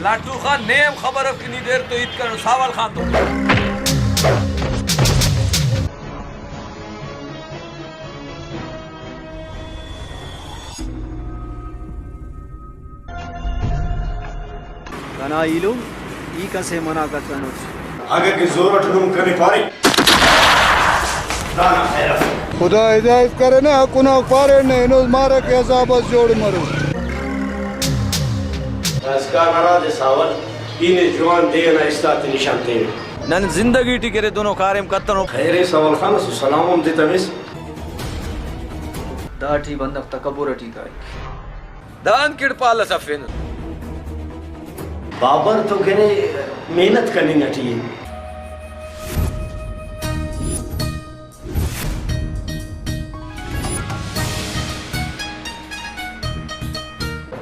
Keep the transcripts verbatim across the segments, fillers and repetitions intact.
لاٹو خان، نیم خبر اف کہ نی دیر تو ہیت کرینٹ ساول خان تو۔ کنا ایلم ای کس ءِ منع کتنٹ۔ اگہ کہ زور اٹ نم کنے پارے، دانا خیر اف۔ خدا ہدایت کرے نا، کناک پارے نا، ہنوز مارا کہ عذاب اس جوڑ مرو۔ داسکان ہرا دے ساول، ای نے جوان دے ئنا استاتے نشان تیوے۔ نن زندگی ٹی کہ ارے دنو کاریم کتنو۔ خیر ءِ ساول خان، اسہ سلام ہم تتویس۔ داٹی بندغ تکبر ٹی کائک۔ داہند کڑپال اس افینو۔ بابر تو کنے محنت کننگ اٹی ءِ۔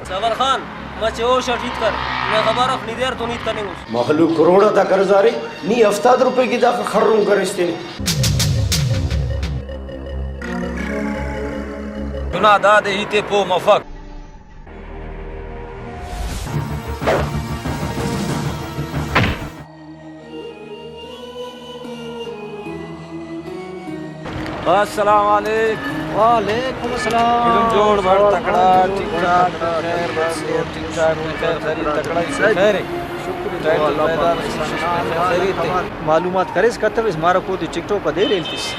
ساول خان، مچہ ہوش اٹ ہیت کر، نئے خبر اف نی دیر تون ہیت کننگ اس۔ مخلوق کروڑ آتا قرض ارے، نی ہفتاد روپے کہ داخہ خرن کریس تینے۔ چنا دادے ہیتے پہہ مفک۔ السلام علیکم۔ وعلیکم السلام۔ ایلم جوڑ بر، تکڑا، ٹھیک ٹھاک، خیر بس، ٹھیک ٹھاک، خیر خیریت، تکڑا، خیر ہے۔ ٹائٹل میدان، خیریت ہے۔ معلومات کریس کتویس، مارا کودی ٹک ٹاک آ دیر ہیل تس۔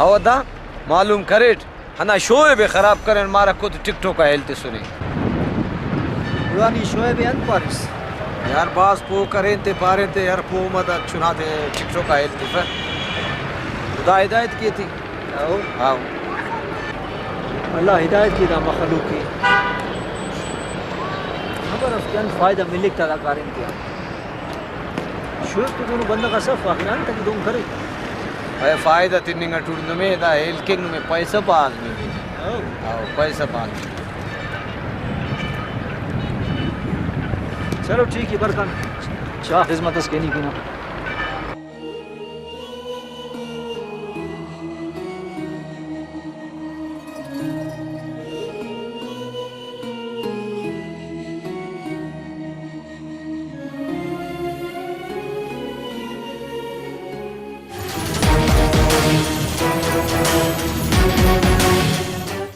او دا معلوم کریٹ۔ ہندا شو ءِ بے خراب کرین، مارک او تے ٹک ٹاک آ ہیل تسنے۔ گڑا نی شو ءِ بے انت پاریس؟ یار بھاز پہہ کرین تے پارین تے یار، پہہ مہ دا چنا تے ٹک ٹاک آ ہیل تفہ۔ خدا ہدایت کے تے۔ ہاؤ۔ ہاؤ۔ اللہ ہدایت کے دا مخلوق ءِ۔ خبر اس کہ انت فائدہ ملک تا دا کاریم تیا۔ شوق تو دونو بندغ اس اف، آخر انت کہ دہن کرے۔ اے فائدہ تننگ اٹ اٹ نمے دا ہیل کن نمے پیسہ بھاز ملے۔ ہاؤ۔ ہاؤ، پیسہ بھاز ملے۔ چلو ٹھیک ہے، برکان چا خدمت اس کینی کنا۔